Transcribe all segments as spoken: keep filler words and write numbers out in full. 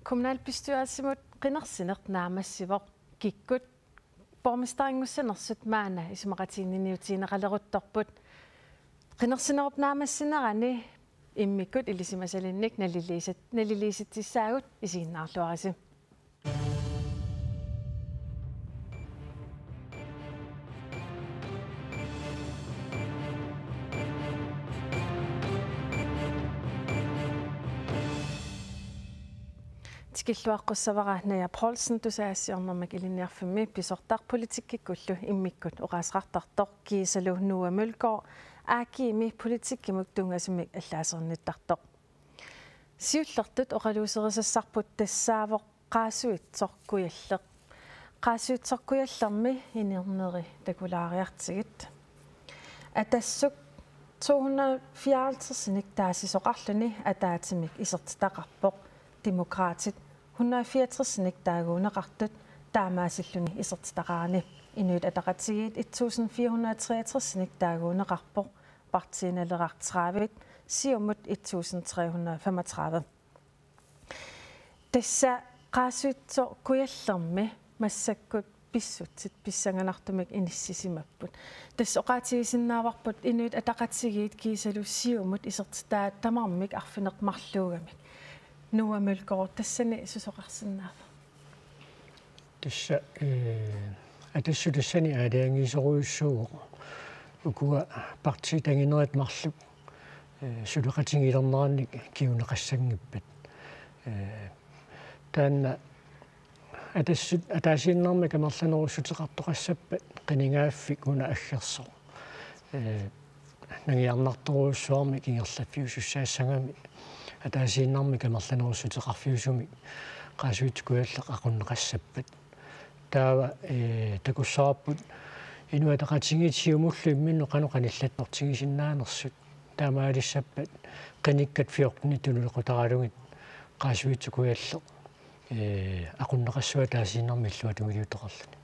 Kommunalbestyrelsimut qinersineq naammassivoq, kikkut borgmesterinngussanersut maanna isumaqatigiinniutigineqaleruttorput. Qinersinerup naammassinerani immikkut ilisimasalinnik naliliisat-, naliliisitsissaagut, isiginnaarluarisi. Tikilluaqqussavara Naja Poulsen, tusagassiornermik ilinniarfimmi pisortaq politikkikkullu immikkut oqaaseqartartoq, kiisalu Noah Mølgaard A G-mi politikkimut tunngasumik allaaserinnittartoq. Siullertut oqaluuserisassarput tassaavoq Qaasuitsoq Kujalleq. Qaasuitsoq Kujallermi inerneri takulaariartigit. Atassut to hundrede fireoghalvtredsinik taasisoqarluni ataatsimik isertitaqarpoq. Demokraatit hundrede fireogtresinik taaguuneqartut taamaasilluni isertitaqarani. Inuit Ataqatigiit et tusind fire hundrede treogtresinik taaguuneqarpoq. Partii Naleraq tredive, Siumut et tusind tre hundrede femogtredive. Tassa Qaasuitsoq Kujallermi massakkut pissutsit pissanganartumik inissisimapput. Tassa oqaatigisinnaavarput Inuit Ataqatigiit kiisalu Siumut isertitaat tamarmik arfineq-marluugamik. Noah Mølgaard, tassani susoqarsinnaava? Tassa, eh, Atassut tassani aalajangiisorujussuuvoq. Ukua partiit anginerit marluk, eh, suleqatigiilernerannik kinguneqassanngippat. Eh, taanna Atassut ataasiinnarmik amerlanerussuteqartoqassappat qinigaaffik una aggersoq. Eh, nangiarnartorujussuarmik ingerlaffiusussaassagami ataasiinnarmik amerlanerussuteqarfiusumik Qaasuitsup Kujalleq aqunneqassappat. Taava, eh, takussavarput Inuit Ataqatigiit Siumullu imminnut qanoq anillattortigisinnaanersut. Taamaalissappat qinikkat fjortenit tunuliaqutaralugu Qaasuitsup Kujalleq, eh, aqunneqassaaq ataasiinnarmik illuatungiliuteqarluni.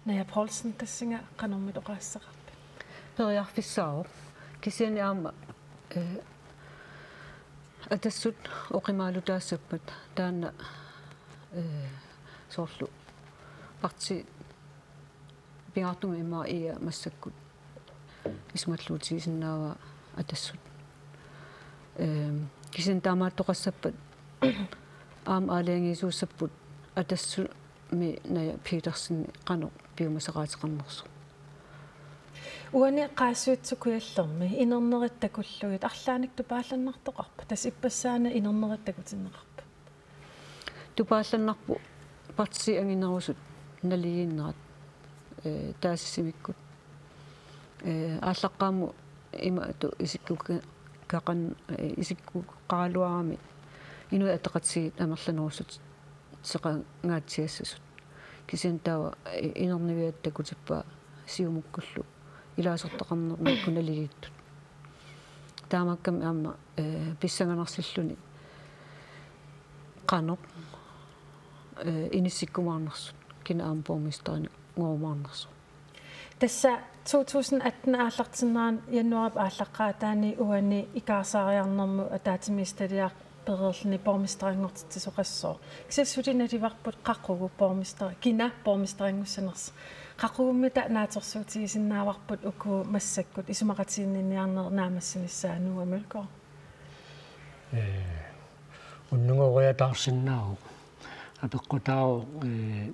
Naja Poulsen, tassunga qanormita oqaassaqarpit? Periarfissaavoq. Kisianni aamma, eh, Atassut oqimaalutaassappat taanna, eh, soorlu partiit pingaartumik immaqa I A massakkut isumalluutigisinnaavaa Atassut. Ehm, kisianni taamaattoqassappat aamma aalajangiisuussapput Atassumi Naja Petersen qanoq piumasaqaateqarnersoq. Uani Qaasuitsup Kujallermi inernerit takullugit arlaannik tupaallannartoqarpa? Tassa ippassaana inernerit takutinneqarput. Tupaallannarpoq partiit anginerusut naligiinnerat, eh, taasissimikkut. Eh, aallaqqaammut imatut isikkukaqan-, eh, isikkoqaraluarami Inuit Ataqatigiit amerlanerussuteqangaatsiassasut. Kisianni taava, eh, inerniviata takutippaa Siumukkullu ilaasortaqarnermikkut naligiittut. Taamaakkami aamma, eh, pissanganarsilluni qanoq, eh, inissikkumaarnersut, kina aamma borgmesterinngoorumaarnersoq. Tassa to tusind atten aallartinnerani januaarip aallaqqaataani uani ikaarsaariarnermut ataatsimiititaliaq pereerluni borgmesterinngortitsisoqassooq. Kisianni suli naluarput qaqugu borgmester-, kina borgmesterinngussanersoq. Qaqugummita naatsorsuutigisinnaavarput uku massakkut isumaqatigiinniarnerit naammassinissaat, Noah Mølgaard? Eh, unnugooriataarsinnaavoq. Apeqqutaavoq, eh,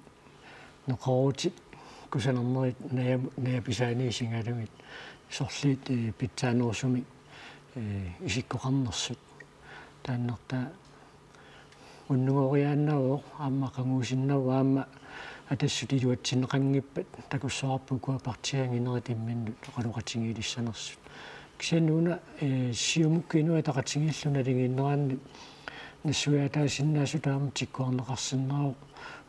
neqeroorutit kusanarnerit naja-, najapisaani isigalugit sorliit, eh, pitsaanerusumik, eh, isikkoqarnersut. Taannartaa unnugooriaannaavoq aamma aqaguusinnaavugut aamma Atassut iluatsinneqanngippat takussavarput ukua partiit anginerit imminnut oqaloqatigiilissanersut. Kisianni una, eh, Siumukkut Inuit Ataqatigiillu naligiinneranni nassuiaataasinnaasutut aamma tikkuarneqarsinnaavoq.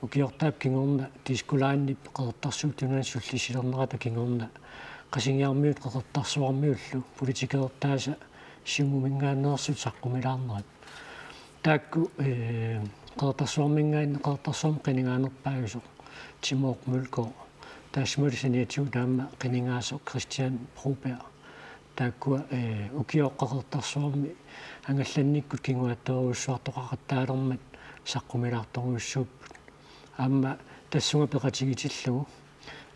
Ukiortaap kingorna Disko Linep Qeqertarsuup Tunuani sullissilernerata kingorna Qasigiarmiut Qeqertarsuarmiullu politikereertaasa Siumuminngaanneersut saqqumilaarnerat. Taakku, eh, Qeqertarsuarminngaanniit Qeqertarsuarmut qinigaanerpaajusoq Timoq Mølgaard, taassumalu saniatigut aamma qinigaasoq Kristian Broberg. Taakkua, eh, ukioq Qeqertarsuarmi angallannikkut kinguaattoorujussuartoqaqattaalermat saqqumilaartorujussuupput. Aamma tassunga peqatigitillugu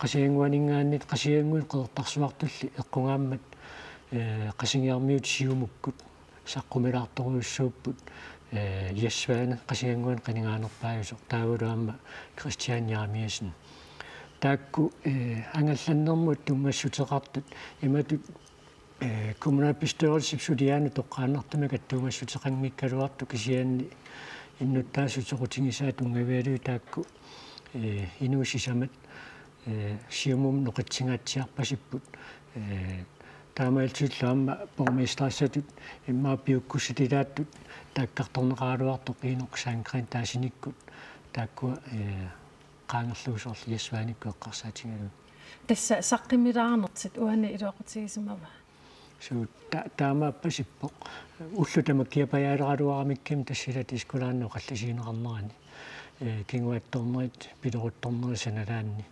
Qasigiannguaninngaanniit Qasigiannguit Qeqertarsuartulli eqqugaammat, ee, Qasigiarmiut Siumukkut saqqumilaartorujussuupput, ee, Jes Svane Qasigiannguanut qinigaanerpaajusoq taavalu aamma Kristian Jeremiassen. Taakku, ee, angallannermut tunngassuteqartut imatut, ee, kommunalbestyrelsip suliaanut toqqaannartumik attuumassuteqanngikkaluartut kisianni innuttaasut soqutigisaat tunngavigalugit taakku, ee, inuusisamat, ee, Siumumut noqitsingaatsiarpasipput, ee, taamaalillutillu aamma borgmesterissatut immaqa piukkussutilaattut taakkartorneqaraluartoq Enok Sandgreen taasinikkut taakkua, ee, qaangerlugu soorlu Jes Svaneikkut eqqarsaatigalugit. Tassa saqqumilaarnertit uani iluaqutigisimava? Suu, ta-, taamaappasippoq. Ullut tamakkiapajaaleraluaramikkimmi tassa ila Disko Line oqallisigineqarnerani. Ee, kinguaattoornerit, pileruttornerit sanalaanni.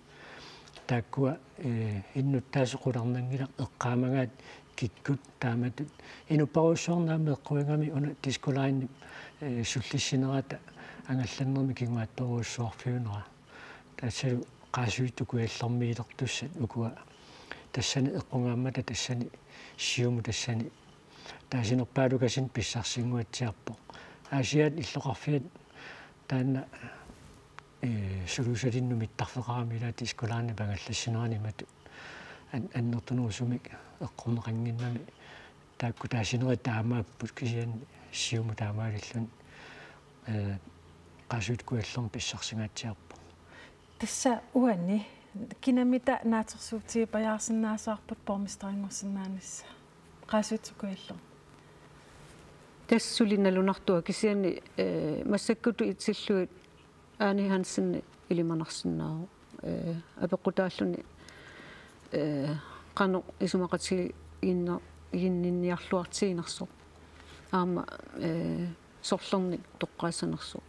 Taakkua, ee, innuttaasut qularnanngilaq eqqaamagaat kikkut taamatut. Inupparujussuarnik aamma eqquigami una Disko Line, ee, sullissinerata angallannermi kinguaattoorujussuarfiunera. Tassalu Qaasuitsup Kujallermiilertussat ukua tassani eqqugaammata tassani Siumut tassani taasinerpaalukasinnut pissarsinnguatsiarpoq. Aasiaat illoqarfiat taanna, ee, sulusalinnut mittarfeqarami ila Disko Linep angallassinerani imatut an-, annertunerusumik eqqorneqannginnami taakku taasinerit taamaapput kisianni Siumut taamaalilluni, ee, Qaasuitsup Kujallermi pissarsingaatsiarpoq. Tassa uani kinamita naatsorsuutigipajaarsinnaassavarput borgmesterinngorsinnaanissaq Qaasuitsup Kujallermi? Tassa suli nalunartua kisianni, ee, massakkutut itsillugit Ane Hansen ilimanarsinnaavoq. Ee, apeqqutaalluni, ee, qanoq isumaqatigiinniarluartiginersoq. Aamma, ee, sorlernik toqqaassanersoq.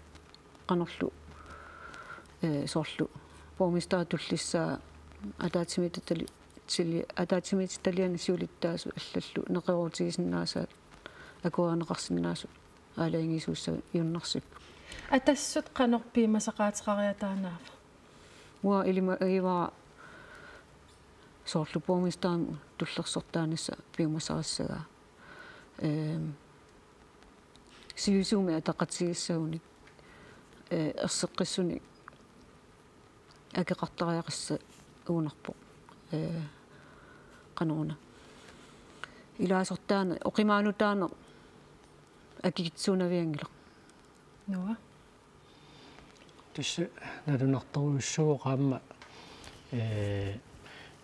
Qanorlu, ee, soorlu borgmesterip tullissaa ataatsimiititali-, tili-, ataatsimiititaliani siulittaasut allallu neqeroorutigisinnaasaat akuerineqarsinnaasut aalajangiisuussagunarsipput. Atassut qanoq piumasaqaateqariataanaava? Uanga ilimagivara soorlu borgmesterimut tullersortaanissaq piumasarissagaa. Ehm, sivisuumik ataqatigiissagunik, ee, erseqqissunik akeqartariaqassagunarpoq. Ee, qanoruna. Ilaasortaaneq, oqimaanutaaneq akikitsuunnavianngilaq. Noah? Tassa nalunartorujussuuvoq aamma, ee,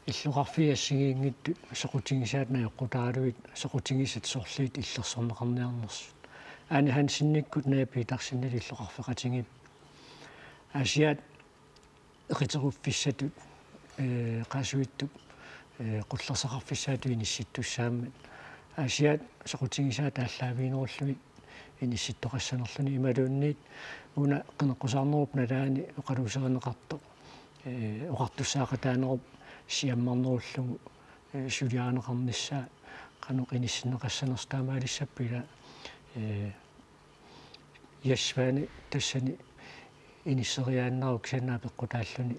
illoqarfiit assigiinngitsut soqutigisaat najoqqutaralugit soqutigisat sorliit illersorneqarniarnersut. Ane Hansenikkut Naja Petersenilu illoqarfeqatigiipput. Aasiaat eqiteruffissatut, ee, Qaasuitsup, ee, qullersaqarfissaatut inissittussaammat. Aasiaat soqutigisaat aallaaviginerullugit inissittoqassanerluni imaluunniit una qineqqusaarnerup nalaani oqaluuserineqartoq, ee, oqartussaaqataanerup siammarnerullugu, ee, suliarineqarnissaa qanoq inissinneqassanersoq taamaalissapput ila, ee, Jes Svane tassani inisseriaannaruk kisianni apeqqutaalluni,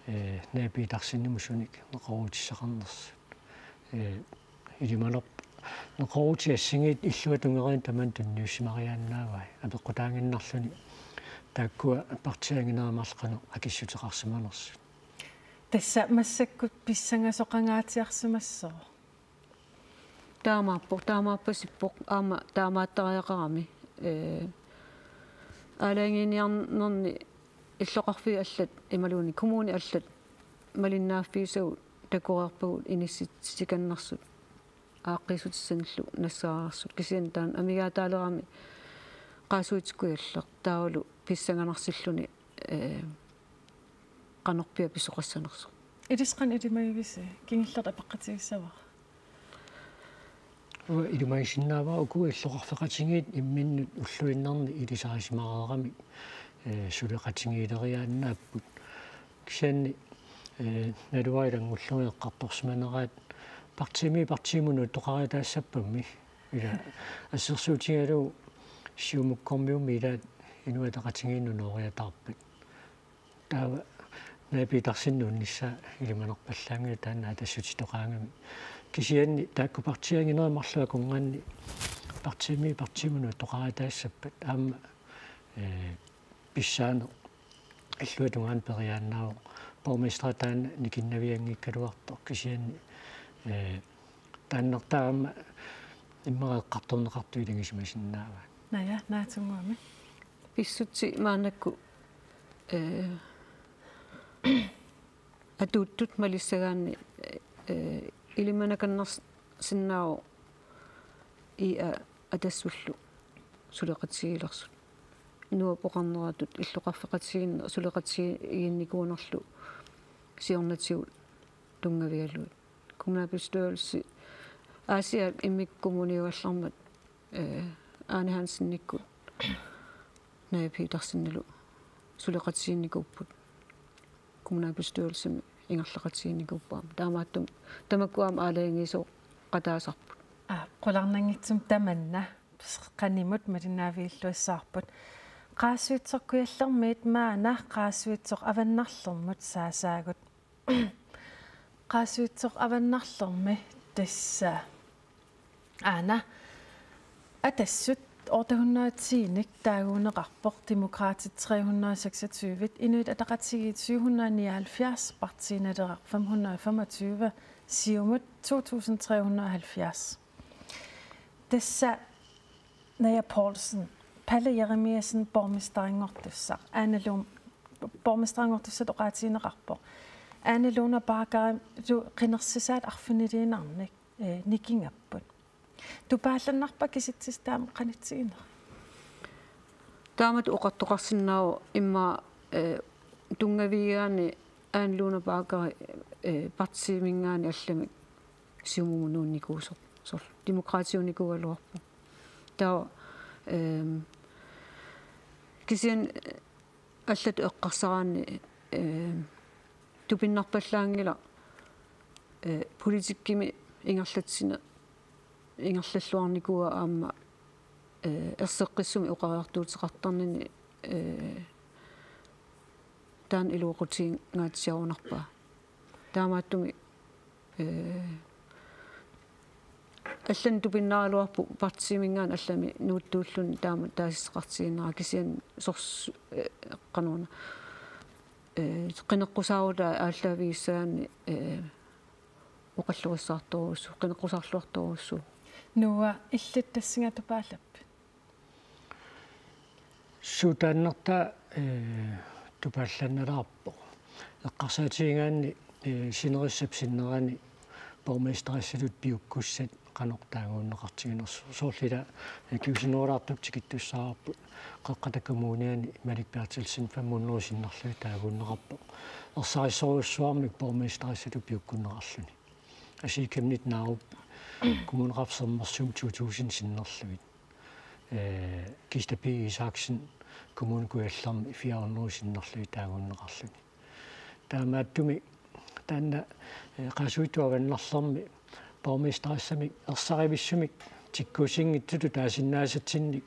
ee, Naja Petersenimut sunik neqeroorutissaqarnersut. Ee, ilimanarpoq neqeroorutit assigiit illuatungeriinni tamanut tunniussimariaannaavai. Apeqqutaaginnarluni taakkua partiit anginerit marluk qanoq akissuteqarsimanersut. Tassa massakkut pissangasoqangaatsiarsimassooq. Taamaappoq, taamaappasippoq, aamma taamaattariaqarami. Ee, aalajangiiniarnerni illoqarfiit allat imaluunniit kommunit allat malinnaaffigisagut takoreerpagut inissitsitikannersut aaqqiissutissanillu nassaariarsut. Kisianni taanna amigaataalerami Qaasuitsup Kujalleq taavalu pissanganarsilluni, ee, qanorpiaq pisoqassanersoq. Ilissi qanoq ilimagivisi, kingullertut apeqqutigissavara? Uanga ilimagisinnaavara uku illoqarfeqatigiit imminnut ulluinnarni ilisarisimareeramik, ee, suleqatigiileriaannaapput. Kisianni, ee, naluara ilanngullugit eqqartorsimaneraat partiimi partiimut nuuttoqariataassappammi. Ila assersuutigalugu Siumukkormiummi ilaat Inuit Ataqatigiinnut nooriataarpat. Taava Naja Petersenip nuunnissaa ilimanarpallaanngilaq taanna Atassutitoqaangami. Kisianni taakku partiit anginerit marluk akornanni partiimi partiimut nuuttoqaritaassappat aamma, eh, pissaaneq illuatungaani periaannaavoq. Borgmesteri taanna nikinnavianngikkaluartoq kisianni, eh, taannartaa aamma immaqa eqqartorneqartut ilagisimasinnaavaat. Naja, naatsunnguami. Pissutsit maannakkut, eh, atuuttut malissagaanni, eh, ilimanaqannarsinnaavoq I A Atassullu suleqatigiilersut. Nuap oqarneratut illoqarfeqatigiinneq suleqatigiinnikuunerlu siornatigut tunngavigalugit. Kommunalbestyrelse Aasiaat immikkut kommuniugallarmat, eh, Ane Hansenikkut Naja Petersenilu suleqatigiinnikuupput. Kommunalbestyrelsimi ingerlaqatigiinnikuupput aamma. Taamaattumik tamakku aamma aalajangiisooqataassarput. Aa, qularnanngitsumik tamanna qanimut malinnaavigiilluassavarput. Qaasuitsoq Kujallermiit maanna Qaasuitsoq Avannarlermut saasaagut. Qaasuitsoq Avannarlermi tassa aana Atassut otte hundrede og ti-nik taaguunneqarpoq, Demokraatit tre hundrede og seksogtyve, Inuit Ataqatigiit syv hundrede og nioghalvfjerds, Partii Naleraq fem hundrede og femogtyve, Siumut to tusind tre hundrede og halvfjerds. Tassa Naja Poulsen, Palle Jeremiassen borgmesterinngortussaq, Ane Lund, borgmesterinngortussatut oqaatigineqarpoq. Ane Luna Bagger, qinersisaat arfiniliinnarnik, eh, nikingapput. Tupaallannarpa kisitsisit taama qanitsiginerit? Taamatut oqartoqarsinnaavoq immaqa, eh, tunngavigigaanni Ane Luna Bagger, eh, partiiminngaanniit allamik Siumumut nuunnikuusoq, soorlu Demokraatiunikuugaluarpoq. Taava, ehm, kisianni allatut eqqarsaraanni, ehm, tupinnarpallaanngilaq, eh, politikkimi ingerlatsine-, ingerlalluarnikuua aamma, eh, erseqqissumik oqariartuuteqartarnini, eh, taanna iluaqutiginngitsiarunarpaa. Taamaattumik, eh, allanik tupinnaraluarpoq partiiminngaanniit allamik nuuttuulluni taama taasissuteqartigiinnera kisianni sors-, eh, qanoruna, eh, qineqqusaarutta aallaavigissaganni, eh, oqallorissaartorujussuuvoq, qineqqusaarluartorujussuuvoq. Noah, illit tassunga tupaallappit? Suu, taannartaa, eh, tupaallannalaarpoq. Eqqarsaatigigaanni, eh, sinerissap sinnerani borgmesterissatut piukkussat qanoq taaguunneqartiginersoq. Soorlu ila, eh, kingusinnerulaartup tikittussaavarput. Qeqqata Kommuniani Malik Berthelsen fem hundrede sinnerlugit taaguunneqarpoq. Ersarissorujussuarmik borgmesterissatut piukkunneqarluni. Asii Chemnitz Narup Kommuneqarfik Sermersooq to tusind sinnerlugit. Eh, Kista P. Isaksen Kommune Kujallermi fire hundrede sinnerlugit taaguunneqarluni. Taamaattumik taanna, eh, Qaasuitsup Avannarlermi borgmesterissamik ersarivissumik tikkuussinngitsutut taasinnaasatsinnik,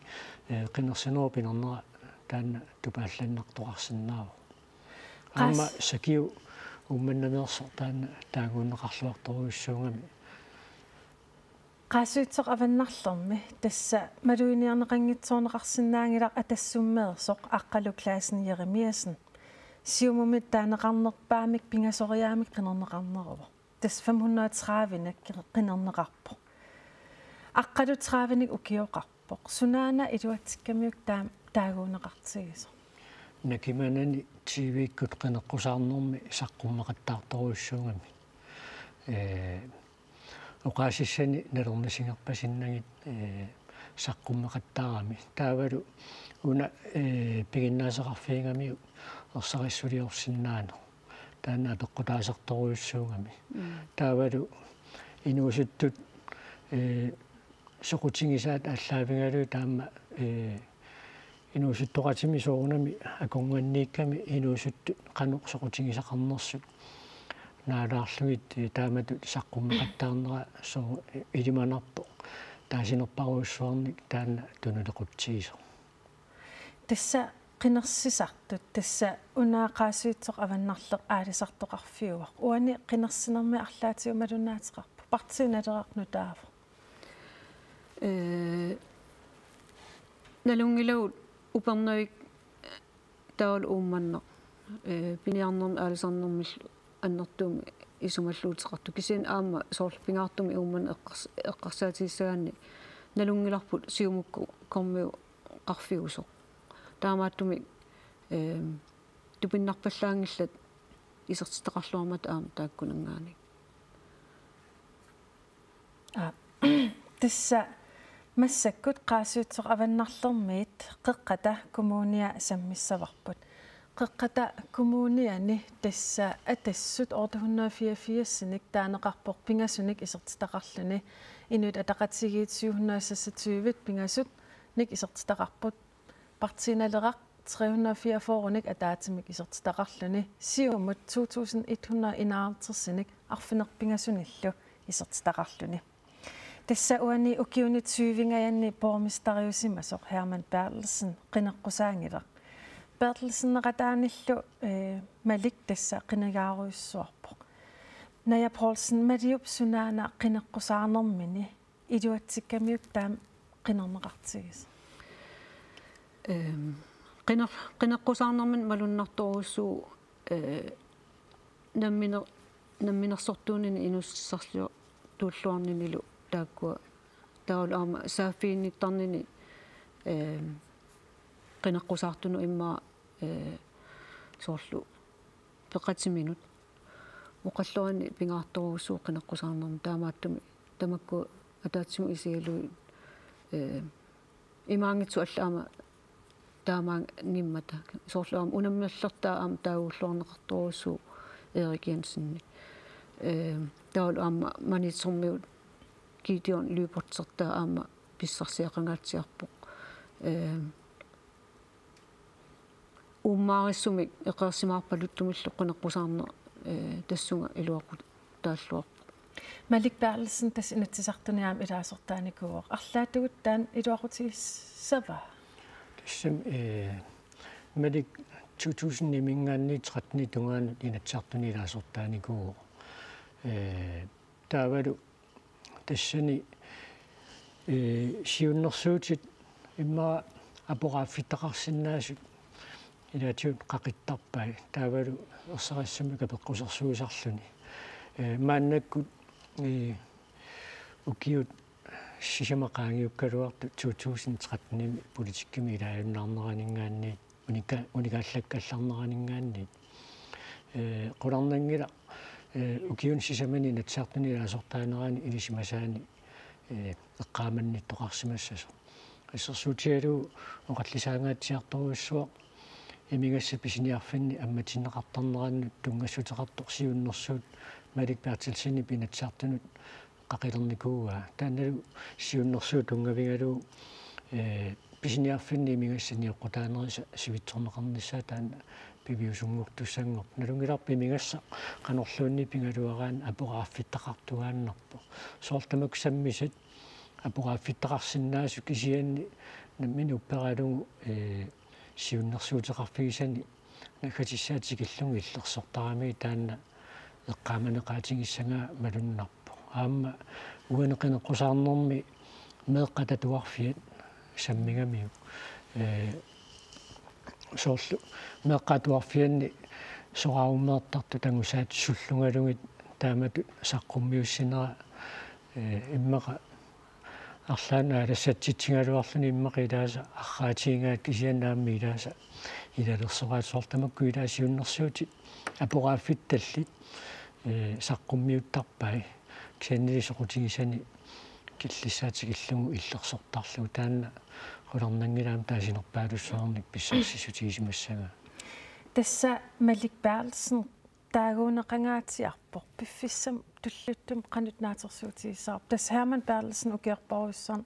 eh, qinersinerup inernera taanna tupaallannartoqarsinnaavoq. Aamma Qaas- Sakiup Uummannamiitsoq taanna taaguunneqarluartorujussuugami. Qaasuitsoq Avannarlermi tassa maluginiarneqanngitsoorneqarsinnaanngilaq Atassummeersoq Aqqalu Clausen Jeremiassen. Siumumi taaneqarnerpaamik pingasoriaammik qinerneqarneruvoq. Tassa fem hundrede og tredive-nik qinerneqarpoq. Aqqalu tredive-nik ukioqarpoq. Sunaana iluatsikkamiuk taam-, taaguunneqartigisoq? Nakimanani T V-kkut qineqqusaarnermi saqqummeqattaartorujussuugami. Eh, oqaasissani nalornisingerpasinnagit, eh, saqqummeqattaarami. Taavalu una, eh, piginnaasaqarfigigamiuk ersarissuliorsinnaaneq. Taanna apeqqutaasartorujussuugami. Mm. Taavalu inuusuttut, eh, soqutigisaat aallaavigalugit taama, eh, inuusuttoqatimi soorunami akornanniikkami inuusuttut qanoq soqutigisaqarnersut naalaarlugit, eh, taamatut saqqummeqattaarnera soo-, eh, ilimanarpoq. Taasinerparujussuarnik taanna tunuliaqutsigisoq. Tassa qinersisartut, tassa una Qaasuitsoq Avannarleq aalisartoqarfiuvoq. Uani qinersinermi arlaatigut malunnaateqarpoq. Partii Naleraq nutaavoq. Ee, nalunngilagut Upernavik taavalu Uummannaq, ee, piniarnermik aalisarnermillu annertuumik isumalluuteqartut. Kisianni aamma soorlu pingaartumik Uummannaq eqqars-, eqqarsaatigissagaanni nalunngilarput Siumukkormiut qarfiusoq. Taamaattumik, ee, tupinnarpallaanngillat isertitaqarluarmata aamma taakkunanngaanniit. Aa, tassa massakkut Qaasuitsoq Avannarlermiit Qeqqata Kommunia sammissavarput. Qeqqata Kommuniani tassa Atassut otte hundrede fireogfirsinik taaneqarpoq pingasunik isertitaqarluni. Inuit Ataqatigiit syv hundrede seksogtyve pingasunik isertitaqarput. Partii Naleraq tre hundrede fireogfyrrenik ataatsimik isertitaqarluni, Siumut to tusind et hundrede enoghalvtredsinik arfineq-pingasunillu isertitaqarluni. Tassa uani ukiuni tyvingajanni borgmesteriusimasoq Hermann Berthelsen qineqqusaanngilaq. Berthelseneqataanillu, ee, Malik tassa qinigaarujussuarpoq. Naja Poulsen, Maliup sunaana qineqqusaarnermini iluatsikkamiuk taama qinerneqartigisoq? Ehm, qiner-, qineqqusaarnermini malunnartorujussuuvoq, eh, namminer-, namminersortuunini inuussutissarsiortuulluarninilu taakkua taavalu aamma saaffiginnittarnini, ehm, qineqqusaartunut immaqa, eh, soorlu peqatiminut. Oqalluarani pingaartorujussuuvoq qineqqusaarnermi taamaattumik tamakku ataatsimut isigalugit, eh, imaanngitsoq allat aamma taamaanngimmata. Soorlu aamma unammerlertaa aamma taagulluarneqartorujussuuvoq Erik Jensen. Eh, taavalu aamma Maniitsormiut Gideon Lyberthip aamma pissarsiaqangaatsiarpoq. Eh, uummaarissumik eqeersimaarpaluttumillu qineqqusaarneq, eh, tassunga iluaqutaalluarpoq. Malik Berthelsen tassa Inatsisartuni aamma ilaasortaanikuuvoq. Arlaatigut taanna iluaqutigissava? Tassami, eh, Malik to tusind-iminngaanniit tretten-ip tungaanut Inatsisartuni ilaasortaanikuuvoq. Eh, taavalu tassani, eh, siunnersuutit immaqa aporaaffittaqarsinnaasut ilaatigut qaqittarpai. Taavalu ersarissumik apeqqusersuisarluni. Eh, maannakkut, eh, ukiut sisamat qaangiukkaluartut to tusind tretten-imi politikkimi ilaajunnaarneraninngaanniit unika-, unikaallakkallarneraninngaanniit. Eh, qularnanngilaq, eh, ukiuni sisamani Inatsisartuni ilaasortaanerani ilisimasaani, eh, eqqaamannittoqarsimassasoq. Assersuutigalugu oqallisaangaatsiartorujussuaq imigassaq pisiniarfinni ammatinneqartarnerannut tunngassuteqartoq siunnersuut Malik Berthelsenip Inatsisartunut qaqilernikuuaa. Taannalu siunnersuut tunngavigalugu, eh, pisiniarfinni imigassaq nioqqutaanerisa sivitsorneqarnissaa taanna piviusunngortussanngorpoq. Nalunngilarput imigassaq qanorluunniit pigaluaraanni aporaaffittaqartuaannarpoq. Soorlu tamakku sammisat aporaaffittaqarsinnaasut kisianni nammineq upperalugu, eh, siunnersuuteqarfigisani naggatissaat tikillugu illersortarami taanna eqqaamaneqaatigissagaa malunnarpoq. Aamma uani qineqqusaarnermi meeqqat atuarfiat sammigamiuk. Eh, soorlu meeqqat atuarfianni soraarummeertartut angusaat sullungalugit taamatut saqqummiussinera, eh, immaqa arlaannik aalassatsitsigaluarluni immaqa ilaasa arraatigigaat kisianni aamma ilaasa ilalersoraat soorlu tamakku ilaasa siunnersuutit aporaaffitallit, eh, saqqummiuttarpai kisiannili soqutigisani killissaat tikillugu illersortarlugu taanna qularnanngilaq aamma taasinerpaalussuarnik pissarsissutigisimassagaa. Tassa Malik Berthelsen taaguunneqangaatsiarpoq piffissami tulliuttumi qanoq naatsorsuutigissavarput. Tassa Hermann Berthelsen ukiorparujussuarni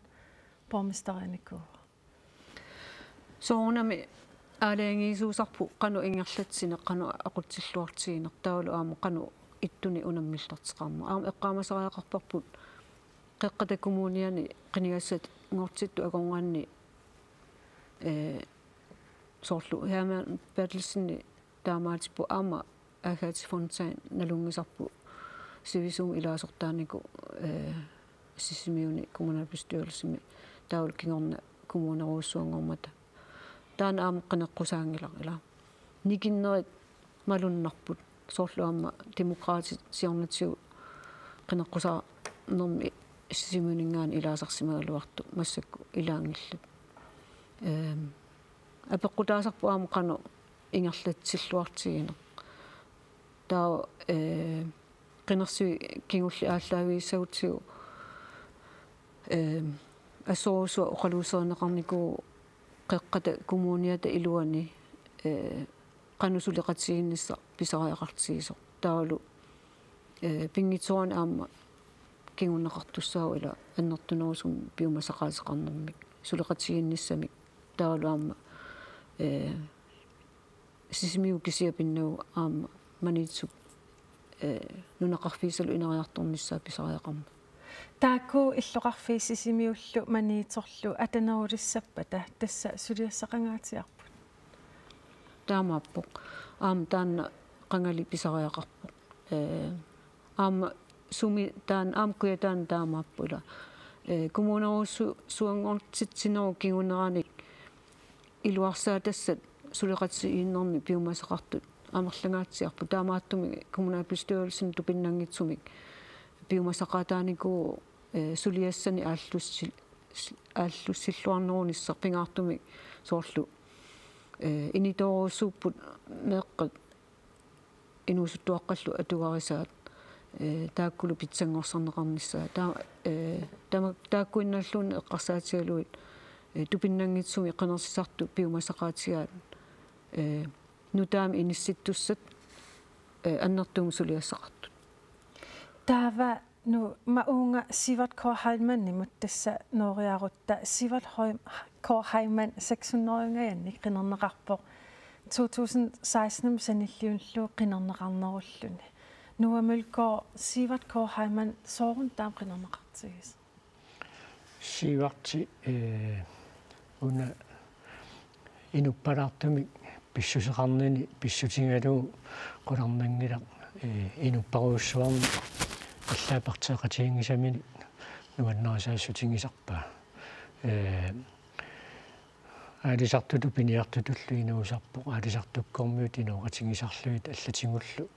borgmesterianikuuvoq. Soorunami aalajangiisuusarput qanoq ingerlatsineq, qanoq aqutsilluartigineq, taavalu aamma qanoq ittunik unammillerteqarneq. Aamma eqqaamasariaqarparput Qeqqata Kommuniani qinigassanngortittut akornanni, eh, soorlu Hermann Berthelsen taamaatippoq aamma Agathe Fontain nalunngisarput sivisuumik ilaasortaanikuuvoq, eh, Sisimiuni kommunalbestyrelsimi taavalu kingorna kommunerujussuanngormata. Taanna aamma qineqqusaanngilaq ilaa. Nikinnerit malunnarput soorlu aamma Demokraatit siornatigut qineqqusaarnermi Sisimiuninngaanniit ilaasarsimagaluartut massakkut ilaanngillat. Ehm, apeqqutaasarpoq aamma qanoq ingerlatsilluartigineq. Taava, eh, qinersivik kingulleq aallaavigissagutsigu, eh, assorujussuaq oqaluuserineqarnikuuvoq Qeqqata Kommuniata iluani, eh, qanoq suleqatigiinnissaq pisariaqartigisoq. Taavalu, eh, pinngitsoorani aamma kinguneqartussaavoq ilaa annertunerusumik piumasaqaateqarnermik suleqatigiinnissamik. Taavalu aamma, eh, Sisimiut kisiat pinnagu aamma Maniitsup, eh, nunaqarfiisalu ineriartornissaa pisariaqarmat. Taakku illoqarfiit Sisimiullu Maniitsorlu atanerulissappata tassa suliassaqangaatsiarput. Taamaappoq. Aamma taanna qangali pisariaqarpoq. Eh, aamma sumi taanna, aamma Kujataani taamaappoq ilaa. Eh, kommunerujussuanngortitsinerup kinguneranik iluarsaatassat suleqatigiinnermi piumasaqartut amerlangaatsiarput. Taamaattumik kommunalbestyrelsimi tupinnanngitsumik piumasaqaataanikuuvoq, eh, suliassanik aallussi-, aallussilluarnerunissaq pingaartumik soorlu, eh, initoorujussuupput meeqqat inuusuttuaqqallu atugarisaat, eh, taakkulu pitsanngorsarneqarnissaat. Taa-, eh, tama-, taakkuinnarluunniit eqqarsaatigalugit, eh, tupinnanngitsumik qinersisartut piumasaqaatigaat, eh, nutaamik inissittussat, eh, annertuumik suliassaqartut. Taava nu ma uunga Sivert K. Heilmannimut tassa nooriarutta. Sivert Heim-, K. Heilmann seks hundrede-nngajani qinerneqarpoq to tusind seksten sanilliullugu qinerneqarnerulluni. Noah Mølgaard, Sivert K. Heilmann, sooruna taama qinerneqartigisoq? Sivertsi, eh, una inuppalaartumik pissuseqarnini pissutigalugu qularnanngilaq, eh, inupparujussuarnik allaat partiiqatiginngisamini nuannarisaassutigissavaa. Eh, aalisartutut piniartutullu inuusarpoq, aalisartukkormiut inooqatigisarlugit allatigullu,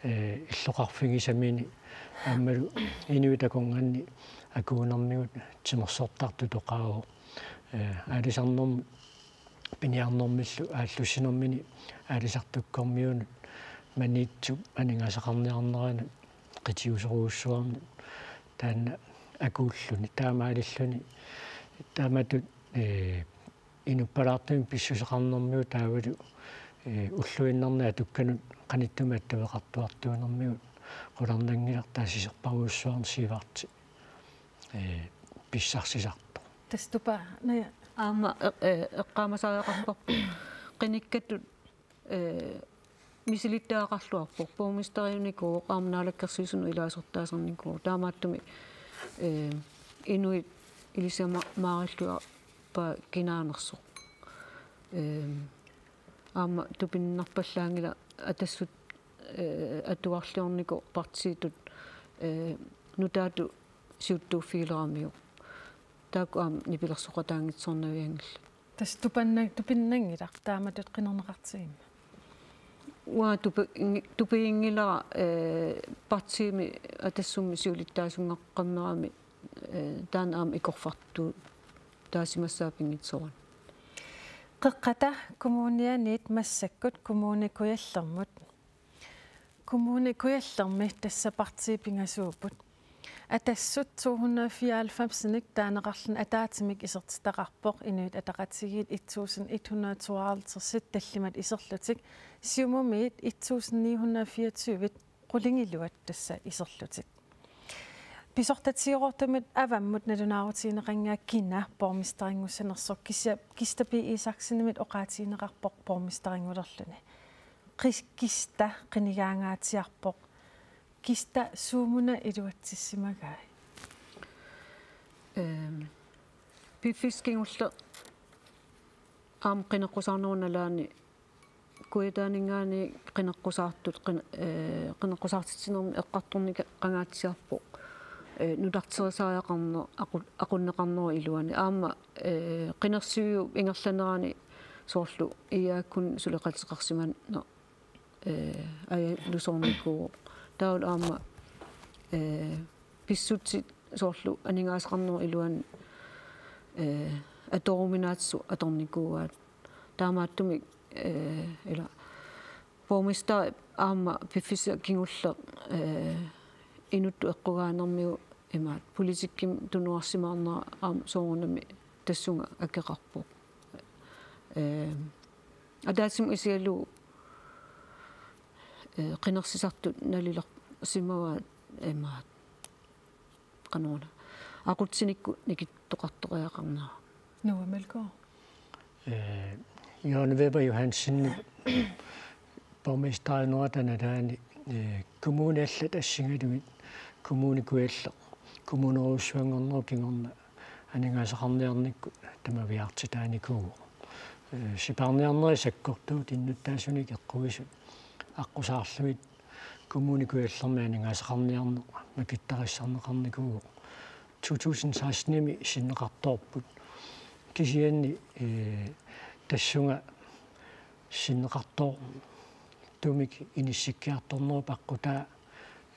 eh, illoqarfigisamini aammalu inuit akornanni akuunermigut timersortartut toqaavoq. Eh, aalisarnermut piniarnermillu aallussinermini aalisartukkormiunut Maniitsup aningaasaqarniarneranut qitiusorujussuarnut taanna akuulluni taamaalilluni taamatut, eh, inuppalaartumik pissuseqarnermigut taavalu, eh, ulluinnarni atukkanut qanittumi attaveqartuartuunermigut qularnanngilaq taava sisorparujussuarnik Sivertsi, eh, pissarsisartoq. Tassa tupa-, naja. Aamma, eh, eh, eqqaamasariaqarparput qinikkatut, eh, misilittagaqarluarpoq, borgmesteriunikuuvoq aamma naalakkersuisunut ilaasortaasarnikuuvoq. Taamaattumik, eh, inuit ilisimaarillua- -ppaat kinaanersoq. Ehm, aamma tupinnarpallaanngilaq Atassut, eh, atuarliornikoq partiitut, eh, nutaatut siuttuuffigileramiuk. Taakku aamma nipilersoqataanngitsoornavianngillat. Tassa tupanna-, tupinnanngilaq taamatut qinerneqartigimmat? Uanga tupi-, tupiginngilara, eh, partiimi Atassummi siulittaasunngoqqammerami, eh, taanna aamma ikorfartuutaasimassaaq pinngitsoorani. Qeqqata Kommunianiit massakkut Kommune Kujallermut. Kommune Kujallermi tassa partiit pingasuupput. Atassut to hundrede fireoghalvfemsinik taaneqarluni ataatsimik isertitaqarpoq, Inuit Ataqatigiit et tusind et hundrede tooghalvtredsit tallimat iserlutik, Siumumiit et tusind ni hundrede fireogtyve qulingiluat tassa iserlutik. Pisortatigoortumit avammut nalunaarutigineqannginnama kina borgmesterinngussanersoq, Kista-, Kista B. Isaksenimit oqaatigineqarpoq borgmesterinngulerluni. Qis-, Kista qinigaangaatsiarpoq. Kista suumuna iluatsissimagai? Ehm, piffissaq kingulleq aamma qineqqusaarnerup nalaani Kujataaninngaanniit qineqqusaartut qin-, ee, qineqqusaartitsinermi eqqartornikkangaatsiarpoq, ee, nutarterisariaqarneq aqu-, aqunneqarnerup iluani. Aamma, ee, qinersiviup ingerlanerani soorlu I A K-kut suleqateqarsimaneq, ee, ajalusoornikuuvoq. Taavalu aamma, ee, pissutsit soorlu aningaasaqarnerup iluani, ee, atoruminaatsut atornikuuaat. Taamaattumik, ee, ila borgmesterip aamma piffissaq kingulleq, ee, inuttut eqqugaanermigut imaat politikkimik tunuarsimaarnera aamma soorunami tassunga akeqarpoq. Ee, ataatsimut isigalugu, ee, qinersisartut nalilersimavaat imaat. Qanoruna. Aqutsinikkut nikittoqartoriaqarnera. Noah Meldgaard. Ee, Jørgen Wæver Johansen borgmesteriunerata nalaani, ee, kommunit allat assigalugit Kommune Kujalleq kommunerujussuanngornerup kingorna aningaasaqarniarnikkut tamaviaartitaanikuuvoq. Ee, sipaarniarnerit sakkortuut innuttaasunik eqquisut aqqusaarlugit Kommune Kujallermi aningaasaqarniarneq makittarissarneqarnikuuvoq. To tusind seksten-imi sinneqartoorput. Kisianni, ee, tassunga sinneqartoortumik inissikkiartornerup aqqutaa,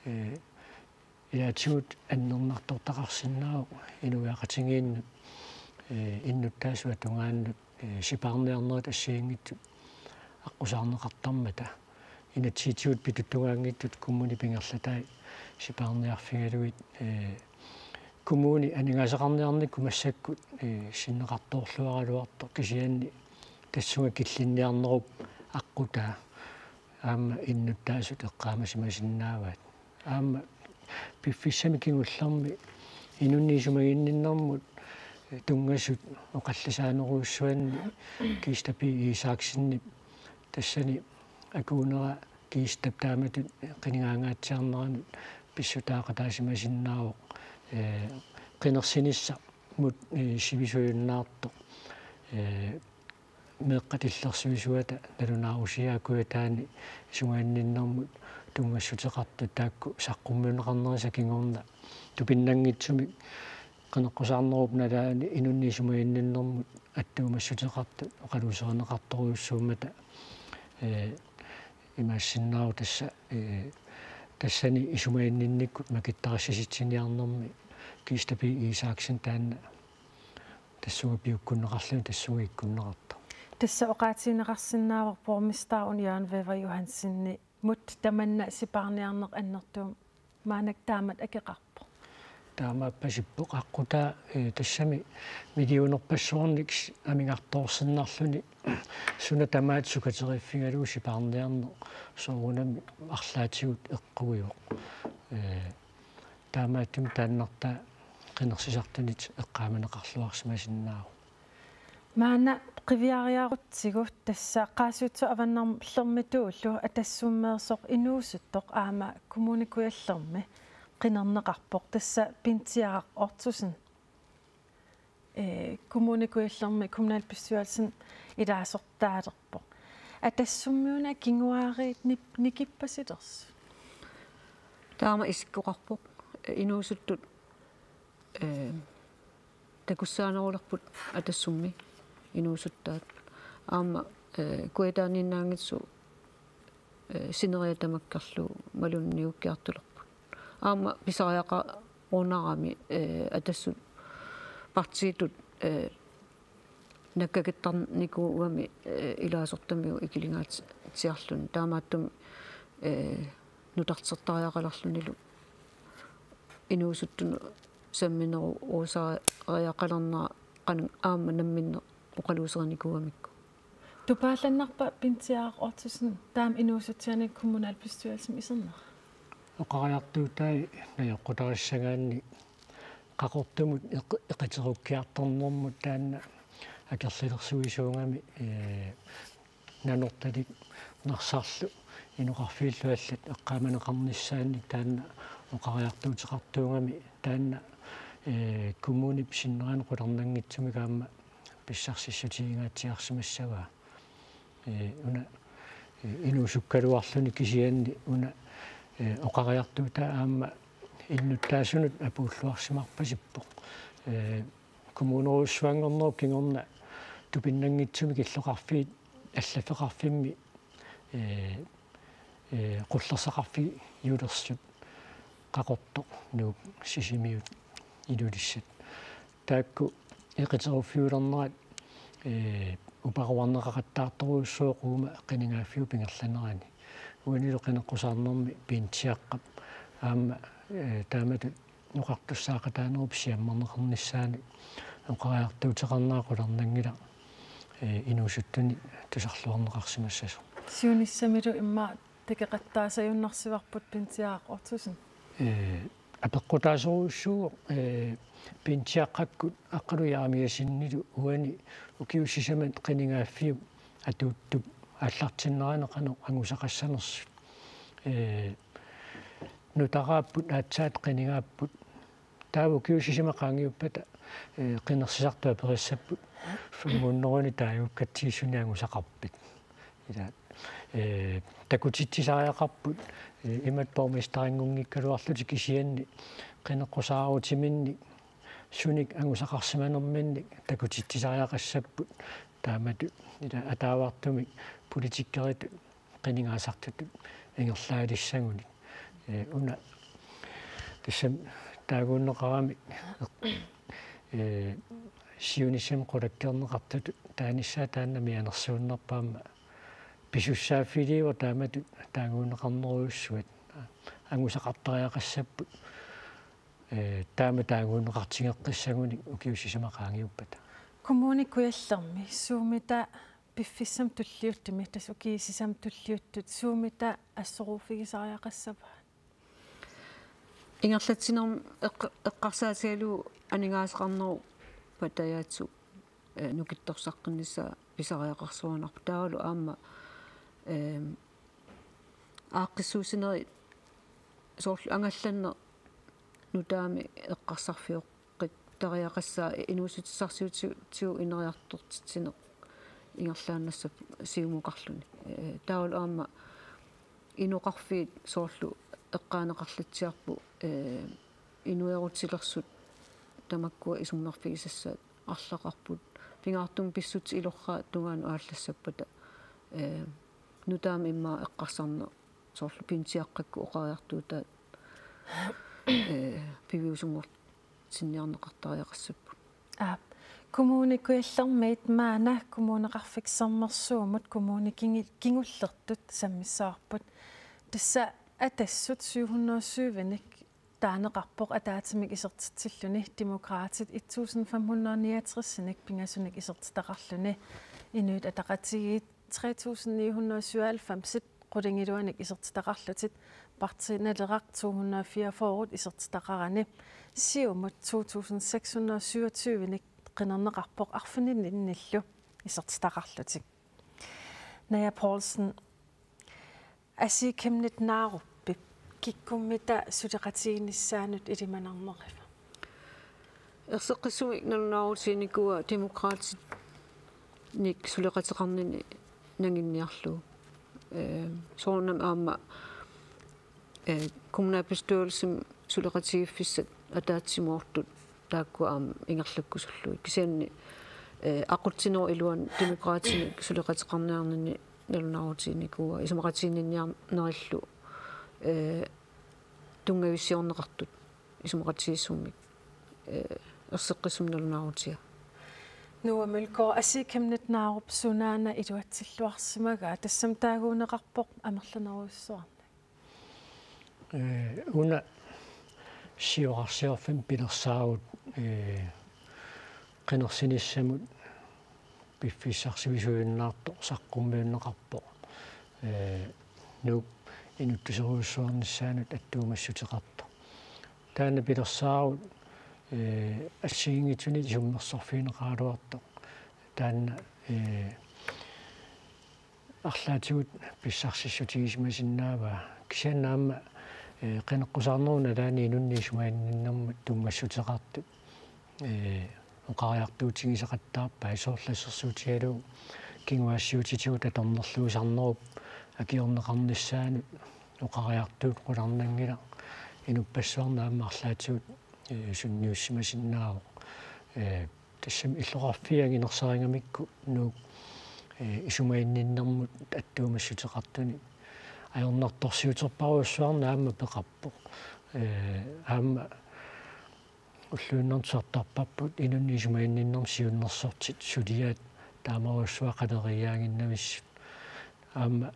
ee, ilaatigut annernartortaqarsinnaavoq inuiaqatigiinnut, ee, innuttaasut tungaannut, ee, sipaarniarnerit assigiinngitsut aqqusaarneqartarmata. Inatsisitigut pituttungaanngitsut kommunip ingerlatai sipaarniarfigalugit, ee, kommuni aningaasaqarniarnikkut massakkut, ee, sinneqartoorluaraluartoq kisianni tassunga killinniarnerup aqqutaa aamma innuttaasut eqqaamasimasinnaavaat. Aamma piffissami kingullermi inunnik isumaginninnermut tunngasut oqallisaanerujussuanni Kista P. Isaksenip tassani akuunera Kistap taamatut qinigaangaatsiarneranut pissutaaqataasimasinnaavoq, ee, qinersinissarmut, ee, sivisujunnaartoq, ee, meeqqat illersuisuata nalunaarusiaa Kujataani isumaginninnermut tunngassuteqartut taakku saqqummiunneqarnerisa kingorna tupinnanngitsumik qineqqusaarnerup nalaani inunnik isumaginninnermut attuumassuteqartut oqaluuserineqartorujussuummata, ee, imaassinnaavoq tassa, ee, tassani isumaginninnikkut makittarisassitsiniarnermi Kista P. Isaksen taanna tassunga piukkunneqarluni tassunga ikkunneqartoq. Tassa oqaatigineqarsinnaavoq borgmester Jørgen Wæver Johansenimut tamanna sipaarniarneq annertuumik maannakkut taamatut akeqarpoq. Taamaappasippoq aqqutaa, ee, tassami millionerpassuarnik amigartoorsinnarluni suna tamaat sukateriiffigalugu sipaarniarneq soorunami arlaatigut eqquivoq. Ee, taamaattumik taannartaa qinersisartunit eqqaamaneqarluarsimasinnaavoq. Maanna qiviariarutsigu tassa Qaasuitsup Avannarlermituullu Atassummeersoq inuusuttoq aamma Kommune Kujallermi qinerneqarpoq tassa Pinsiaraq Ottosen, ee, Kommune Kujallermi kommunalbestyrelsen ilaasortaalerpoq. Atassummiuna kinguaariit nip-, nikippasilersut? Taama isikkoqarpoq, ee, inuusuttut, ee, takussaanerulerput Atassummi inuusuttaat. Aamma, ee, Kujataaniinnaanngitsoq, ee, sineriak tamakkerlugu malunniukkiartulerput. Aamma pisariaqarunarami, ee, Atassut partiitut, ee, nakkakattarnikuugami, ee, ilaasortamigut ikilingaatsiarluni. Taamaattumik, ee, nutartertariaqalerlunilu inuusuttunut samminerusaariaqalernera qanoq aamma namminneq oqaluuserinikuugamikku. Tupaallannarpa Pinsiaraq Ottosen taama inuusutsianik kommunalbestyrelsimi isernera? Oqariartuutai najoqqutarissagaanni Qaqortumut eq-, eqiterukkiartornermut taanna akerlilersuisuugami, ee, Nanortalik Narsarlu inoqarfiillu allat eqqaamaneqarnissaannik taanna oqariartuuteqartuugami taanna, ee, kommunip sinneraani qularnanngitsumik aamma pissarsissutigingaatsiarsimassavaa. Ee, una, ee, inuusukkaluarluni kisianni una, ee, oqariartuutaa aamma innuttaasunut apuulluarsimarpasippoq. Ee, kommunerujussuanngornerup kingorna tupinnanngitsumik illoqarfiit allaffeqarfimmi, ee, ee, qullersaqarfiulersut Qaqortoq, Nuuk, Sisimiut, Ilulissat. Taakku eqiteruffiulernerat, ee, uparuarneqaqattaartorujussuuvoq uuma qinigaaffiup ingerlanerani. Uanilu qineqqusaarnermi Pintsiaqqap aamma, ee, taamatut oqartussaaqataanerup siammarneqarnissaanut oqariartuuteqarnera qularnanngilaq, ee, inuusuttunit tusarluarneqarsimassasoq. Siunissamilu immaqa takoqattaasajunnarsivarput Pintsiaq Ottosen. Ee, apeqqutaasorujussuuvoq, ee, Pintsiaqqakkut Aqqalu Jeremiasseninilu uani ukiut sisamat qinigaaffiup atuuttup aallartinnerani qanoq angusaqassanersut. Ee, nutaraapput aatsaat qinigaapput. Taava ukiut sisamat qaangiuppata, ee, qinersisartut aperissapput: Fem hundrede taaguukkatsigissunik angusaqarpit? Ila, ee, takutitsisariaqarput, ee, imatut borgmesterinngunngikkaluarlutik kisianni qineqqusaarutiminnik sunik angusaqarsimanerminnik takutitsisariaqassapput. Taamatut ila ataavartumik politikeritut qinigaasartutut ingerlaalissagunik. Ee, una tassami taaguunneqarami, ee, siunissami qulakkeerneqartutut taanissaa taanna mianersuunnerpaamma pisussaaffiiliivoq taamatut taaguunneqarnerujussuat. Angusaqartariaqassapput, ee, taama taaguunneqartigeqqissagunik ukiut sisamat qaangiuppata. Kommune Kujallermi suumita piffissami tulliuttumi, tassa ukiut sisamat tulliuttut, suumita assoruuffigisariaqassavaat? Ingerlatsinermi eq-, eqqarsaatigalugu aningaasaqarnerup patajaatsut, ee, nukittorsaqqinnissaa pisariaqarsuanarpoq, taavalu aamma, ee, aaqqissuussinerit soorlu angallanneq nutaami eqqarsarfioqqittariaqassaa inuussutissarsiutigut ineriartortitsineq ingerlaannassapput Siumukarluni. Ee, taavalu aamma inoqarfiit soorlu eqqaaneqarlitsiarput, ee, inuerutilersut tamakkua isummerfigisassaat arlaqarput. Pingaartumik pissutsit ilorraap tungaanut aallassappata, ee, nutaami immaqa eqqarsarneq soorlu Pintsiaqqakkut oqariartuutaat, ee, piviusunngortinniarneqartariaqassapput. Aap. Kommune Kujallermiit maanna Kommuneqarfik Sermersuumut kommunit kingi-, kingullertut sammissavarput. Tassa Atassut syv hundrede og syv-inik taaneqarpoq ataatsimik isertitsilluni, Demokraatit et tusind fem hundrede niogtres-inik pingasunik isertitaqarluni, Inuit Ataqatigiit tre tusind ni hundrede syvoghalvfems-it qulingiluanik isertitaqarlutik, Partii Naleraq to hundrede fireogfyrre-t isertitaqarani, Siumut to tusind seks hundrede syvogtyve-nik qinerneqarpoq arfinilinillu isertitaqarlutik. Naja Poulsen, Asii Chemnitz Narupip kikkummita suleqatigiinnissaanut ilimanarneriva? Erseqqissumik nalunaarutiginikuuaa Demokraatinik suleqateqarnini nanginniarlugu. Ee, soorunami aamma, ee, kommunalbestyrelsimi suleqatigiiffissat ataatsimoortut taakku aamma ingerlakkusullugit. Kisianni, ee, aqutsinerup iluani Demokraatinik suleqateqarniarnini nalunaarutiginikuuaa isumaqatiginninniarnerillu, ee, tunngavissiorneqartut isumaqatigiissummik, ee, erseqqissumik nalunaarutigaa. Noah Mølgaard, Asii Chemnitz Narup sunaana iluatsilluarsimagaa, tassami taaguunneqarpoq amerlanerujussuarnik? Ee, una siorarsiorfimmik pilersaarutit, ee, qinersinissamut piffissaq sivisuujunnaartoq saqqummiunneqarpoq. Ee, Nuuk inuttuserujussuarnissaanut attuumassuteqartoq. Taanna pilersaarut, ee, assigiinngitsunik isummersorfigineqaraluartoq. Taanna, ee, arlaatigut pissarsissutigisimasinnaavat. Kisianni aamma, ee, qineqqusaarnerup nalaani inunnik isumaginninnermut tunngassuteqartut, ee, oqariartuutigisaqattaarpai, soorlu assersuutigalugu kinguaassiuutitigut atornerluisarnerup akiorneqarnissaanut oqariartuut qularnanngilaq, inuppassuarnut aamma arlaatigut, eh, sunniussimasinnaavoq. Eh, tassami illoqarfiit anginersaarigamikku Nuuk, eh, isumaginninnermut attuumassuteqartunik ajornartorsiuterparujussuarnik aamma peqarpoq. Eh, aamma ulluinnarni tusartarparput inunnik isumaginninnermik siunnersortit suliaat taamarujussuaq qaleriiaaginnavissut. Aamma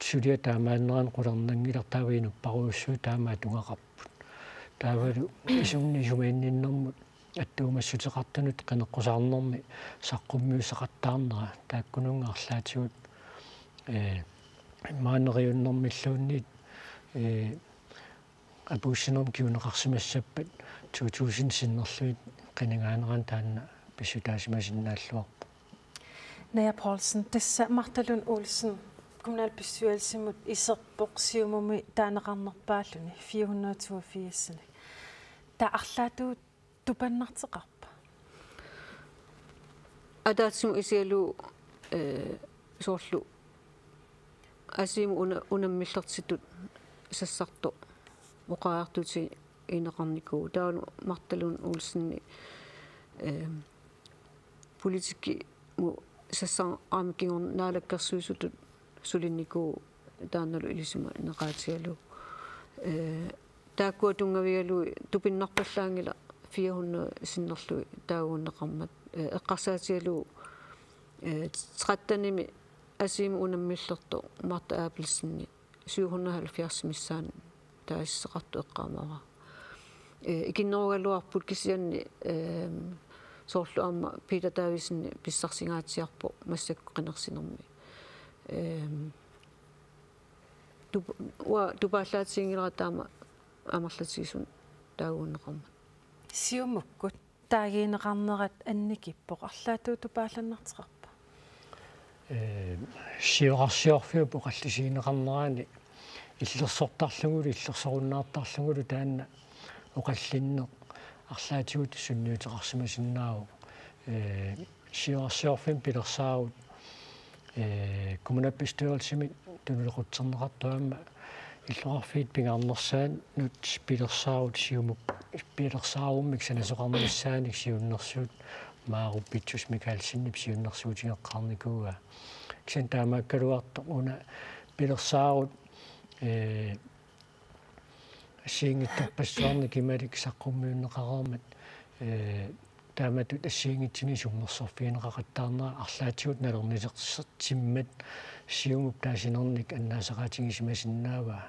suliaq taamaannerani qularnanngilaq, taava inupparujussuit taama atugaqarput. Taavalu isunnik isumaginninnermut attuumassuteqartunut qineqqusaarnermi saqqummiussaqattaarnera taakkununnga arlaatigut, eh, immaqa neriunnermilluunniit, eh, apuussinermik kinguneqarsimassappat to tusind sinnerlugit qinigaanerani taanna pissutaasimasinnaalluarpoq. Naja Poulsen, tassa Martha Lund Olsen kommunalbestyrelsimut iserpoq Siumumi taaneqarnerpaalluni fire hundrede toogfirs. Taava arlaatigut tupannarteqarpa? Ataatsimut isigalugu, eh, soorlu Asiimut una-, unammillertitut sassartoq oqariartuutigineqarnikuuvoq. Taavalu Martha Lund Olsenip, eh, politikkimut sassarnermut kingorna Naalakkersuisutut sulinikuuvoq taannalu ilisimaneqaatigalugu. Eh, taakkua tunngavigalugit tupinnarpallaanngilaq fire hundrede sinnerlugit taaguunneqarmat. Eh, eqqarsaatigalugu, eh, trettenimi Asiimut unammillertoq Martha Abelsen syv hundrede og halvfjerds missaani taasisaqartoq eqqaamavara. Eh, ikinnerugaluarput kisianni, eh, soorlu aamma Peter Davidsen pissarsingaatsiarpoq massakkut qinersinermi. Eh, tup-, uanga tupaallaatiginngilara taama amerlatigisumik taaguunneqarmat. Siumukkut taagineqarnerat annikippoq, arlaatigut tupaallannarteqarpa? Eh, siorarsiorfiup oqallisigineqarnerani illersortarlugulu, illersorunnaartarlugulu taanna oqallinneq arlaatigut sunniuteqarsimasinnaavoq. Eh, siorarsiorfimmik pilersaarut, eh, kommunalbestyrelsimi tunuliaqutserneqartut aamma illoqarfiit pingaarnersaannut pilersaarut Siumut, pilersaarummik sanasoqarnissaanik siunnersuut Maarup Vittus Mikaelsenip siunnersuutigeqqaarnikuuaa. Kisianni taamaakkaluartoq una pilersaarut, eh, assigiinngitsorpassuarnik imalik saqqummiunneqareermat, eh, taamatut assigiinngitsunik isummersorfigineqaqattaarnera arlaatigut nalornilersimmat Siumup taasinernik annaasaqaatigisimasinnaavaa.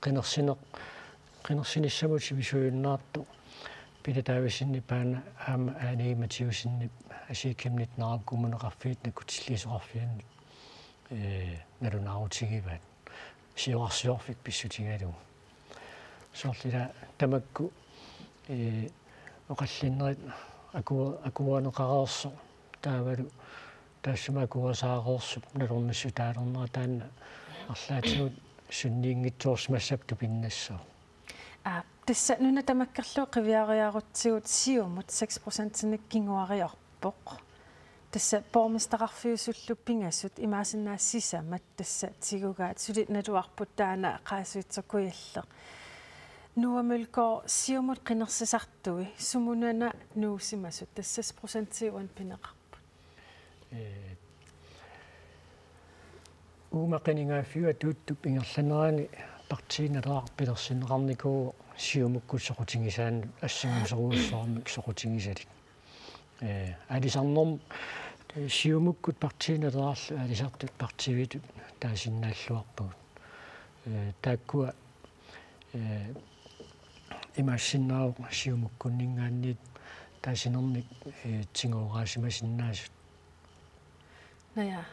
Qinersineq-, qinersinissamut sivisuujunnaartoq Peter Davidsenip aana aamma Aani Mathæussenip Aasiaat Chemnitz Narup Kommuneqarfiit nakkutilliisoqarfiannut, eh, nalunaarutigivaat siorarsiorfik pissutigalugu. Soorlu ila tamakku, eh, oqallinnerit aku-, akuerineqareersoq taavalu taassuma akuerisaareersup nalornissutaalernera taanna arlaatigut sunniinngitsoorsimassapput tupinnassaaq. Aa, tassa nuna tamakkerlugu qiviariarutsigu Siumut seks procentinik kinguariarpoq. Tassa borgmesterqarfiusullu pingasut imaassinnaavoq sisamat tassa tigugaat, suli naluarput taanna Qaasuitsoq Kujalleq. Noah Mølgaard, Siumut qinersisartui sumunana nuusimasut, tassa seks procenti uani pineqarput? Eh, uuma qinigaaffiup atuuttup ingerlanerani Partii Naleraq pilersinneqarnikuuvoq Siumukkut soqutigisaannut assingusorujussuarmik soqutigisalik. Eh, aalisarnerm-, eh, Siumukkut Partii Nalerarlu aalisartut partiivitut taasinnaalluarpagut. Eh, taakkua, eh, imaassinnaavoq Siumukkunninngaanniit taasinernik, eh, tigooraasimasinnaasut. Naja.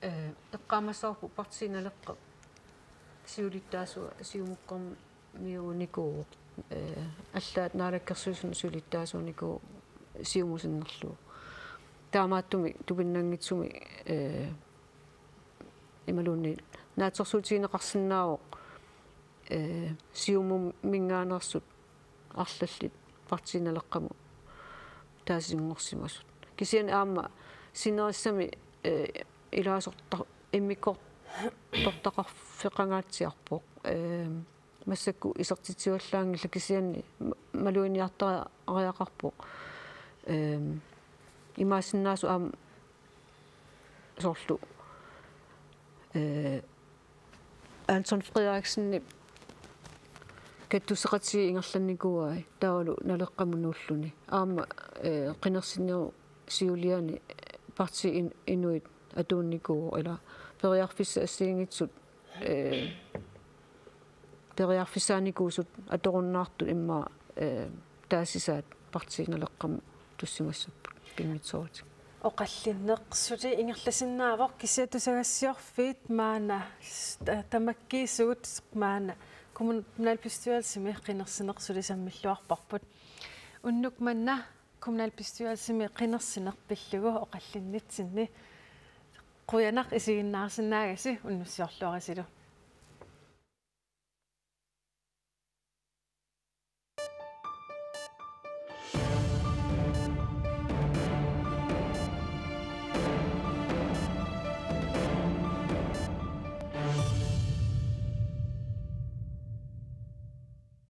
Eh, eqqaamassavarput Partii Naleqqap siulittaasua Siumukkormiuunikuuvoq. Eh, allaat Naalakkersuisunut siulittaasuunikuuvoq Siumup sinnerlugu. Taamaattumik tupinnanngitsumik, eh, imaluunniit naatsorsuutigineqarsinnaavoq, eh, Siumuminngaanneersut arlallit Partii Naleqqamut taasinngorsimasut. Kisianni aamma sinerissami, eh, ilaasorta-, immikkoortortaqarfeqangaatsiarpoq. Eh, massakkut isertitsivallaanngillat kisianni ma-, maluginiartariaqarpoq. Eh, imaassinnaavoq aamma soorlu, eh, Anton Frederiksenip kattusseqatigiit ingerlannikuuai taavalu Naleqqamut nuulluni. Aamma, eh, qinersinerup siuliani partii in-, inuit atuunnikuuvoq ila periarfissat assigiinngitsut, eh, periarfissaanikuusut atorunnaartut immaqa, eh, taasisaat partii Naleqqamut tussimassapput pinngitsooratik. Oqallinneq suli ingerlasinnaavoq kisianni tusagassiorfiit maanna s-, ta-, tamakkiisugut maanna kommun-, kommunalbestyrelsimi qinersineq suli sammilluarparput. Unnuk manna kommunalbestyrelsimi qinersineq pillugu oqallinnitsinni qujanaq isiginnaarsinnaagasi unnussiorluarisilu.